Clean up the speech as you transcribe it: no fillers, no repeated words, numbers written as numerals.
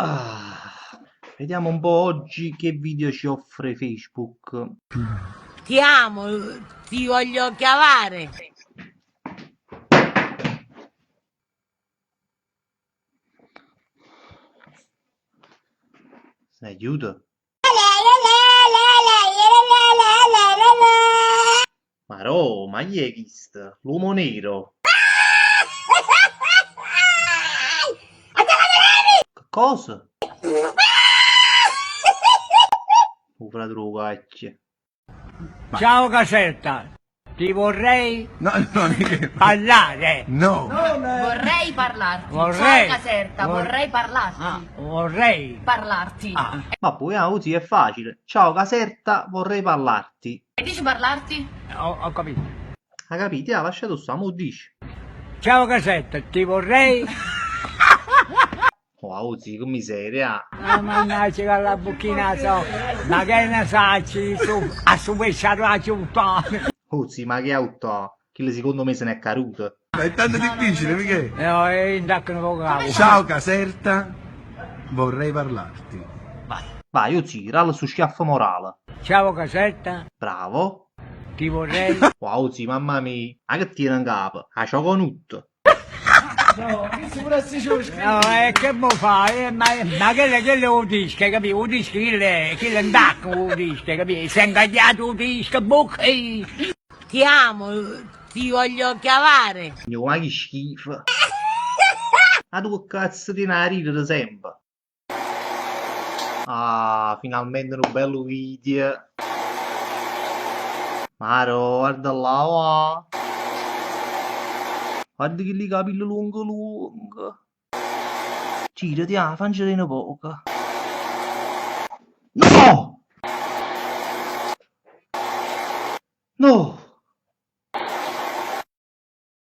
Ah, vediamo un po' oggi che video ci offre Facebook. Ti amo, ti voglio chiamare. Se n'è juto? Marò, ma chi è chisto? L'uomo nero? Che cosa? 'O frate d' 'o cacchio. Ciao Caserta, ti vorrei No, no, mica- parlare. No. Vorrei parlarti. Vorrei. Ciao Caserta, Vor- vorrei parlarti. Ah, vorrei. Parlarti. Ah. Ma poi ah, così è facile. Ciao Caserta, vorrei parlarti. E dici parlarti? Ho, ho capito. Ha capito? Ah, lasciato sta, mo dici. Ciao Caserta, ti vorrei. Oh, zì, che miseria. Ah, mannaggia la bucchina so. Ma che ne sai, su, a su la città. Oh, zì, ma che auto? Che secondo me se n'è caduto. Ma è tanto difficile, mica? No, è in tacco Ciao Caserta, vorrei parlarti. Vai, vai, oh, zì, ralla su schiaffo morale. Ciao Caserta. Bravo. Ti vorrei. Wow, zì, mamma mia. Ma che tiene in capo? A cioconutto. No, e che mo fai? Eh, ma, ma che che lo disco, hai capito? Un disco, che che è un un disco, hai capito? Si è ingagliato un disco, bocca. Ti amo, ti voglio chiamare. Ma che schifo. Ma tu che cazzo ti ne ridere sempre? Ah, finalmente un bello video. Maro, guarda là, va. Guarda che lì capelli lungo lungo. Girati, ah, fancene un poco. No! No!